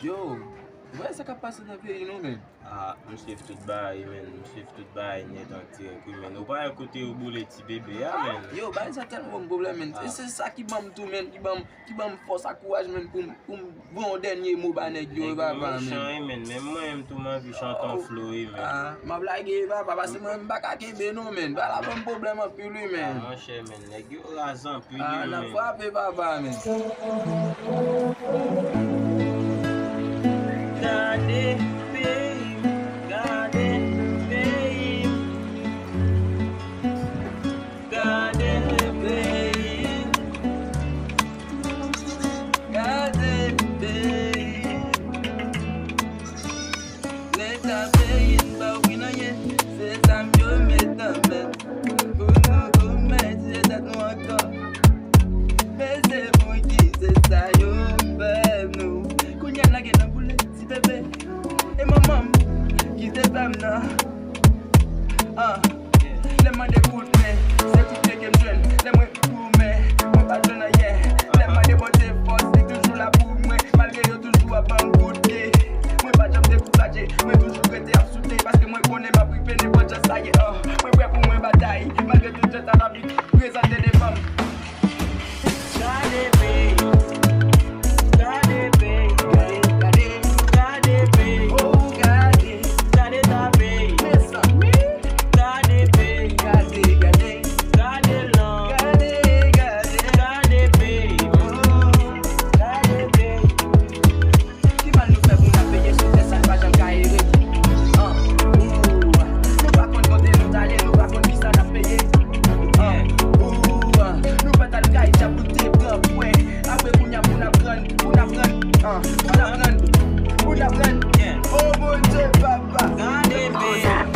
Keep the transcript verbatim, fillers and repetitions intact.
Yo, ou wè sa k ap pase nan peyi nou, menn? Ah, m swiv tout bagay, menn. M swiv tout bagay nèt an dirèk, wi, menn. Ou pa wè kote yo boule ti bebe a, menn? Yo, bagay sa tèlman ban m pwoblèm, menn. E se sa ki ban m tou, menn, ki ban m, ki ban m fòs ak kouraj, menn, pou m, pou m voye yon dènye mo ba nèg yo, wi, papa, menn. Nèg yo mechan, wi, menn. Menm mwen menm tou, m anvi chante yon flo, wi, menn. Ah, m ap lage, wi, papa, paske mwen m pa ka kenbe non, menn. Bagay la ban m pwoblèm anpil, wi, menn. Ah, monchè, menn, nèg yo raz anpil, wi, menn. Ah, n ap frape, papa, menn. Gade peyi m, gade peyi m, gade peyi m, gade peyi m. Leta peyi n pa ouvri nan yen, se zam yo met nan men n. Pou nou goumen, tire tèt nou ankò. Men se pou ki se sa yo fè nou. Kounye a n lage nan boule ti bebe. E manman m ki te fè m nan. Ah. Lè m mande kout men, se kout men ke m jwenn. Lè mwen goumen, mwen pa jwenn anyen. Lè m mande Bondye fòs, li toujou la pou mwen. Malgre yo toujou ap ban m kout pye, mwen pa janm dekouraje. Mwen toujou rete ap soute, paske mwen konnen m ap rive nenpòt jan sa ye. Ah, mwen prè pou mwen batay, malgre tout jan sa va vin prezante devan m. Gade peyi, gade peyi, gade, gade, gade peyi, oh, gade, gade ta peyi, mezanmi, gade peyi, gade, gade, gade lang, gade, gade, gade peyi, oh, gade peyi. Ki mal nou fè pou n ap peye sou tè sa n pa janm ka ere? An, ou, nou pa konn kote nou t ale, nou pa konn kisa n ap peye. An, ou, nou pa t al kay djab pou te pran pwen. Apre kounye a pou n aprann, pou n aprann, an, pou n aprann, pou n aprann. O Bondye papa. Gade peyi.